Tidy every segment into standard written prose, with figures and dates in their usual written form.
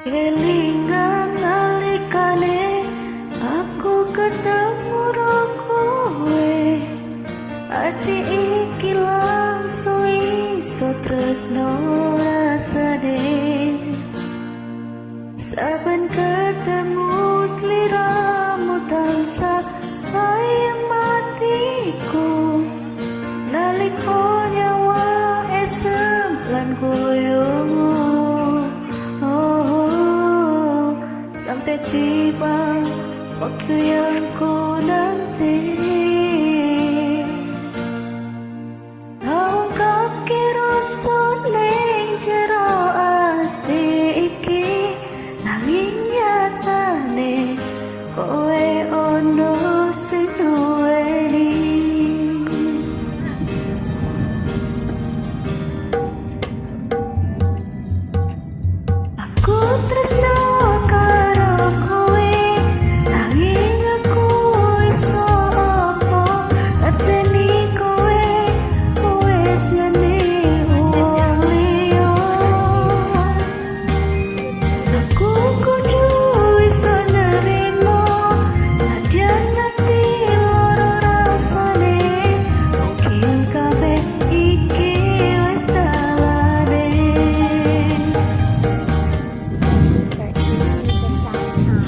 Kelingan nalikane aku ketemu ro kowe, ati iki langsung iso tresno rasane. Saben ketemu sliramu tansah ayem atiku, nalika nyawa esem lan koyo. Oh, sampai tiba waktu yang ku nanti. Kau rasa ning jero ati iki, nanging nyatane kowe ono sing duweni. Aku tresno karo kowe, nanging aku iso apa ngerteni kowe wis nyeni wong liya. Aku kudu iso nerimo sadyan ati lara rasane, mungkin kabeh iki wis dalane. 13music.com.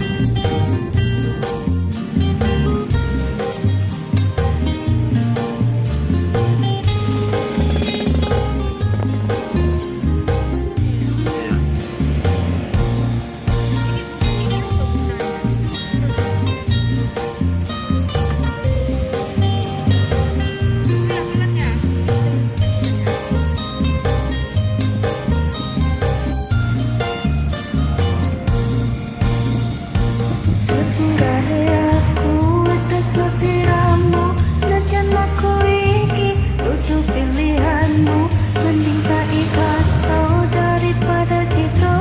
Sepurane aku wis tresno siramu, senajan aku iki dudu pilihanmu. Mending tak ikhlas tau daripada citra,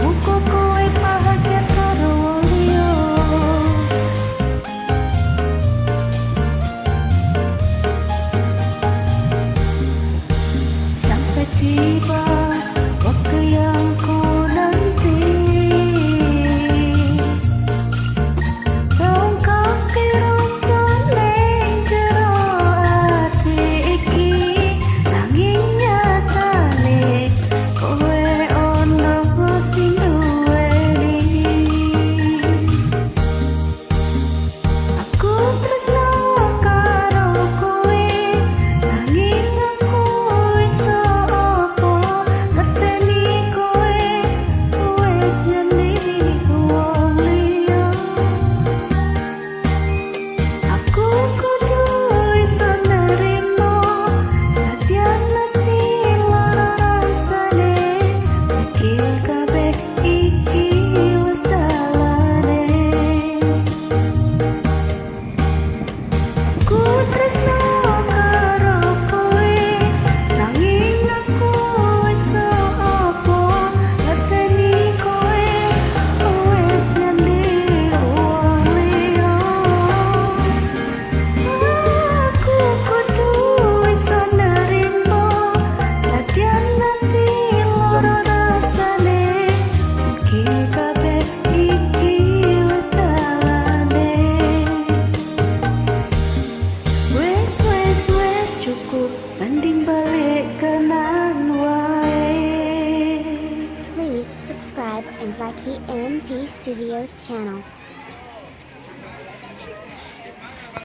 muga kowe bahagia karo wong liya. Sampai tiba waktu yang ku nanti. Rongkake rasa ning jero ati iki, nanging nyatane kowe ono sing duweni. Aku tresno karo kowe, nanging aku iso apa ngerteni kowe wis nyeni wong liya. Aku kudu iso nerimo sadyan ati lara rasane, mungkin kabeh iki wis dalane. Aku tresno karo kowe, nanging aku iso apa ngerteni kowe wis nyeni wong liya. Aku kudu iso nerimo sadyan ati lara rasane, mungkin kabeh iki wis dalane. Wes wes wes cukup, mending balik kanan wae. Please subscribe and like EMP Studios channel.